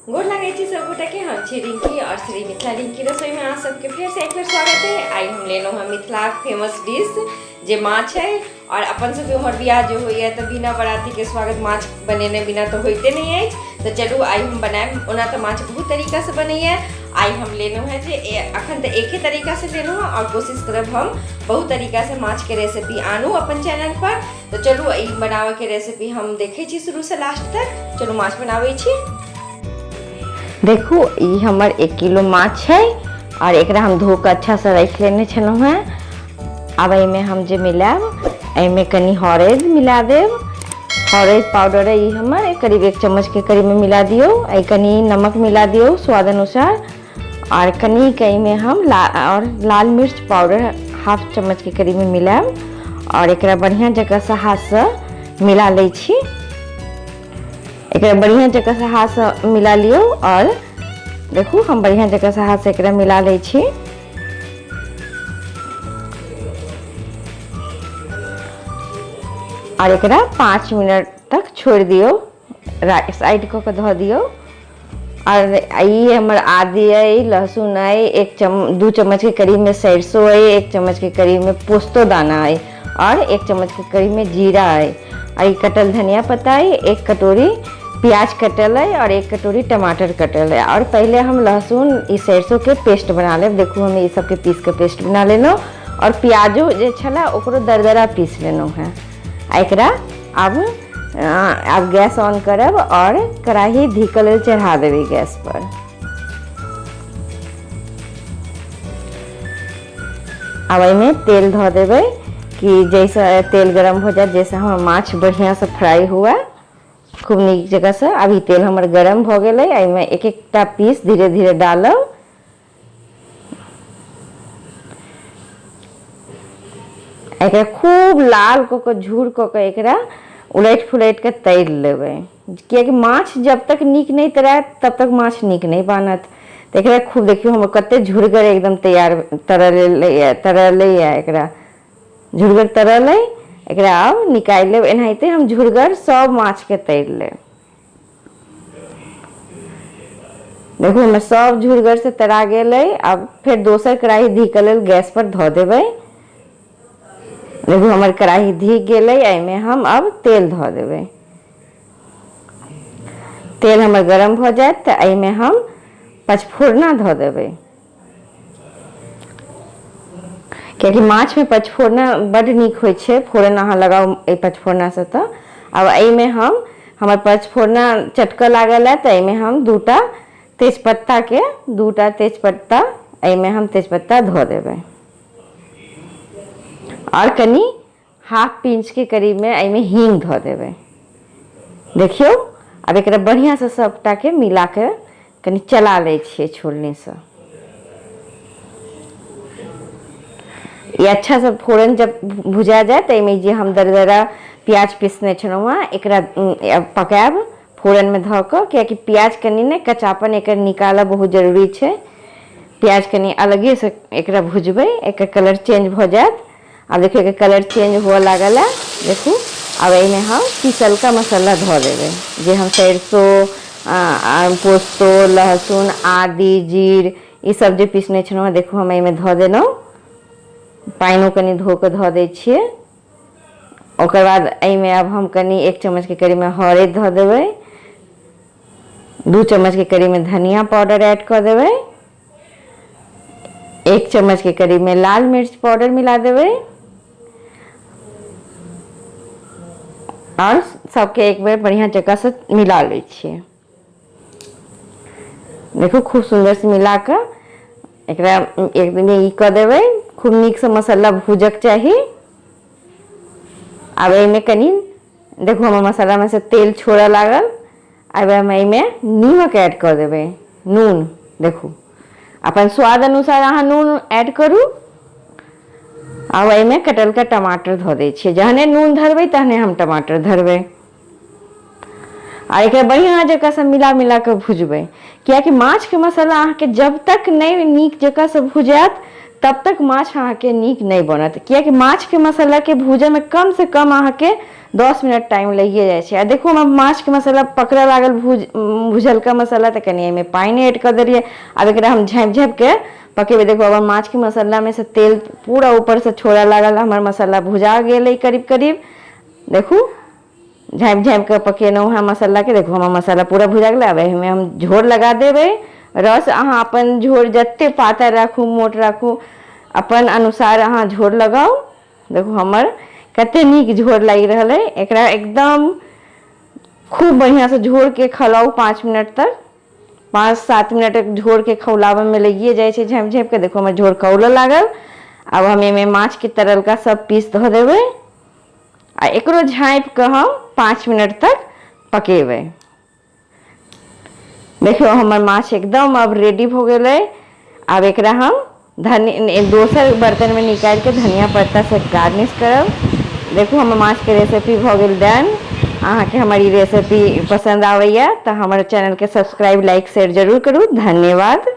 गोर लागै छी सब गोटाके। हम छी रिंकी और श्री मिथिला रिंकी रसोईमे अहाँ सबके फेरसँ एक बेर स्वागत है। आइ हम लेलहुँ हँ मिथिलाक फेमस डिश जे माछ है और अपन सबके उम्हर बियाह जे होइए तऽ बिना बरातीके स्वागत माछ बनेने बिना तऽ होइते नहि अछि। तऽ चलू आइ हम बनायब। ओना तऽ माछ बहुत तरीकासँ बनैए, आइ हम लेलहुँ हँ जे अखन तऽ एके तरीकासँ लेलहुँ हँ और कोशिश करब हम बहुत तरीकासँ माछके रेसिपी आनू अपन चैनल पर। तऽ चलू ई बनाबऽके रेसिपी हम देखै छी शुरूसँ लास्ट तक। चलू माछ बनाबै छी। देखू ई हमर 1 किलो माछ छै और एकरा हम धो कऽ अच्छासँ राखि लेने छलहुँ हेँ। आब एहिमे हम जे मिलायब, एहिमे कनि हरैद मिला देब। हरैद पाउडर है ई हमर, करीब 1 चम्मचके करीबमे मिला दियौ। एहि कनि नमक मिला दियौ स्वाद अनुसार और कनिक एहिमे हम और लाल मिर्च पाउडर हाफ चम्मचके करीबमे मिलायब और एकरा बढ़िआँ जकाँसँ हाथसँ मिला लै छी। एकरा बढ़िआँ जकाँसँ हाथसँ मिला लियौ और देखू हम बढ़िआँ जकाँसँ हाथसँ एकरा मिला लै छी। और एकरा 5 मिनट तक छोड़ि दियौ, साइड कऽ कऽ धऽ दियौ। और ई हमर आदी अइ, लहसुन अइ, 2 चम्मच के करीब में सरसों अइ, 1 चम्मच के करीब में पोस्तो दाना अइ और 1 चम्मच के करीब में जीरा अइ और ई कटल धनिया पत्ता अइ, 1 कटोरी प्याज कटल अइ और 1 कटोरी टमाटर कटल अइ। और पहिले हम लहसुन ई सरसों के पेस्ट बना लेब। देखू हम ई सबके पीस के पेस्ट बना लेलहुँ और प्याजो जे छलै ओकरो दरदरा पीस लेलहुँ हेँ। आ एकरा आब गैस ऑन करब और कढ़ाई धीकऽ लेल चढ़ा देबै गैस पर। आब एहिमे तेल धऽ देबै कि जाहिसँ तेल गरम भऽ जायत, जाहिसँ हमर माछ बढ़िआँसँ फ्राई हुए खूब नीक जकाँसँ। आब ई तेल हमर गरम भऽ गेलै, एहिमे एक एकटा पीस धीरे धीरे डालब। एकरा खूब लाल कऽ कऽ झूर कऽ कऽ एकरा उलटि फुलटि कऽ तरि लेबै, कियाकि माछ जब तक नीक नहि तरायत तब तक माछ नीक नहि बनत। तऽ एकरा खूब देखियौ हमर कते झुरगर एकदम तैयार तरलैए तरलैए एकरा झुरगर तरल अइ। एकरा आब निकालि लेब। एनाहिते हम झुरगर सब माछके तरि लेब। देखू हमर सब झुरगर से तरा गेल अइ। आब फेर दोसर कढ़ाई धीकऽ लेल गैस पर धऽ देबै। देखू हमर कढ़ाई धीक गेलै, एहिमे हम अब तेल धऽ देबै। तेल हमर गरम भऽ जायत तऽ एहिमे हम पचफोरना धऽ देबै, कियाकि माछमे पचफोरना बड्ड नीक होइ छै। फोरन अहाँ लगाउ एहि पचफोरनासँ। तऽ आब एहिमे हम हमर पचफोरना चटकऽ लागल है तऽ एहिमे हम 2टा तेजपत्ताके 2टा तेजपत्ता एहिमे हम तेजपत्ता धऽ देबै आओर कनि हाफ पिंचके करीबमे एहिमे हींग धऽ देबै। देखियौ आब एकरा बढ़िआँसँ सभटाके मिलाके कनि चला लै छियै छोलनीसँ। ई अच्छासँ फोरन जब भुजा जायत एहिमे जे हम दरदरा प्याज पीसने छलहुँ हेँ एकरा पकायब फोरनमे धऽ कऽ, कियाकि प्याज कनि ने कच्चापन एकर निकालऽ बहुत जरूरी छै। प्याज कनि अलगेसँ एकरा भुजबै, एकर कलर चेंज भऽ जायत। आब देखियौ एकर कलर चेंज हुअ लागल है। देखू आब एहिमे हम पीसलका मसाला धऽ देबै, जे हम सरिसो पोस्तो लहसुन आदि जीर ई सब जे पीसने छलहुँ हेँ देखू हम एहिमे धऽ देलहुँ। पानिओ कनि धो कऽ धऽ दै छियै। ओकर बाद एहिमे आब हम कनि 1 चम्मचके करीबमे हरैद धऽ देबै, 2 चम्मचके करीबमे धनिया पाउडर ऐड कऽ देबै, 1 चम्मचके करीबमे लाल मिर्च पाउडर मिला देबै और सबके एक बेर बढ़िआँ जकाँसँ मिला लै छियै। देखू खूब सुन्दरसँ मिला कऽ एकरा एकदम ई कऽ देबै। खूब नीकसँ मसाला भूजक चाही। आब एहिमे कनि देखू हमर मसालामे से तेल छोड़ऽ लागल। आब हम एहिमे नीमक ऐड कऽ देबै, नून। देखू अपन स्वाद अनुसार अहाँ नून ऐड करू। आब एहिमे कटलका टमाटर धऽ दै छियै। जहने नून धरबै तहने हम टमाटर धरबै आ एकरा बढ़िआँ जकाँसँ मिला मिला कऽ भुजबै, कियाकि माछके मसाला अहाँके जब तक नहि नीक जकाँसँ भुजायत तब तक माछ अहाँके नीक नहि बनत, कियाकि माछके मसालाके भूजैमे कमसँ कम अहाँके 10 मिनट टाइम लगिए जाइ छै। आ देखू, हमर माछके मसाला पकड़ऽ लागल, भुजलका मसाला, तऽ कनि एहिमे पानि ऐड कऽ देलियै। आब एकरा हम झाँपि झाँपिके पकेबै। देखू, हमर माछके मसालामे से तेल पूरा ऊपरसँ छोड़ऽ लागल। हमर मसाला भुजा गेलै करीब करीब। देखू, झाँपि झाँपि कऽ पकेलहुँ हेँ मसालाके। देखू, हमर मसाला पूरा भुजा गेलै। आब एहिमे हम झोर लगा देबै, रस। अहाँ अपन झोर जतेक पातर राखू, मोट राखू, अपन अनुसार अहाँ झोर लगाउ। देखू, हमर कते नीक झोर लागि रहल अइ। एकरा एकदम खूब बढ़िआँसँ झोरके खौलाउ 5 मिनट तक। 5-7 मिनट झोरके खौलाबैमे लगिए जाइ छै झाँपि झाँपिके। देखू, हमर झोर खौलऽ लागल। आब हम एहिमे माछके तरलका सब पीस धऽ देबै आ एकरो झाँपि कऽ हम 5 मिनट तक पकेबै। देखियौ, हमर माछ एकदम अब रेडी भऽ गेलै। आब एकरा हम धनि दोसर बर्तनमे निकालि कऽ धनिया पत्तासँ गार्निश करब। देखू, हमर माछके रेसिपी भऽ गेल डन। अहाँके हमर ई रेसिपी पसन्द आबैए तऽ हमर चैनलके सब्सक्राइब, लाइक, शेयर जरूर करू। धन्यवाद।